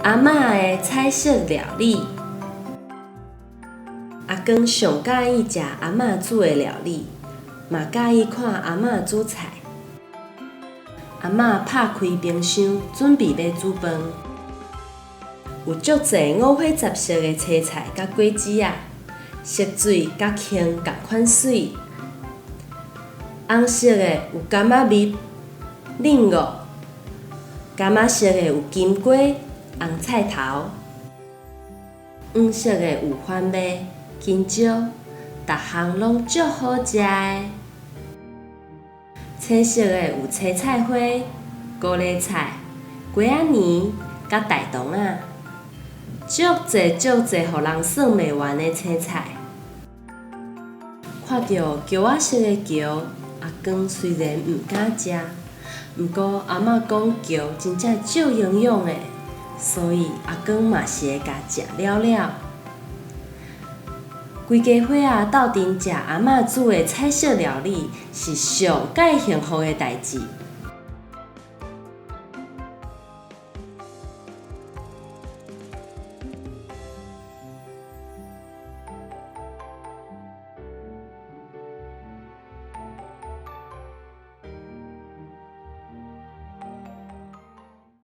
阿嬤的彩色料理。阿光上佮意食阿嬤煮的料理，嘛佮意看阿嬤煮菜。阿嬤拍開冰箱，準備欲煮飯。有足濟五花雜色的青菜佮果子仔，色水佮形仝款媠。紅色的有柑仔蜜、檸樂；柑仔色的有金瓜、紅菜頭；黃色的有番麥、青椒，逐項攏足好食的。青色的有青菜花、高麗菜、瓜仔泥佮大腸仔，足濟足濟，予人算袂完的青菜。看著蕎仔色的蕎，阿光雖然毋敢食，毋過阿嬤講蕎真正足營養的，所以阿光嘛是會共食了了。規家伙仔鬥陣食阿嬤煮的彩色料理，是上蓋幸福的代誌。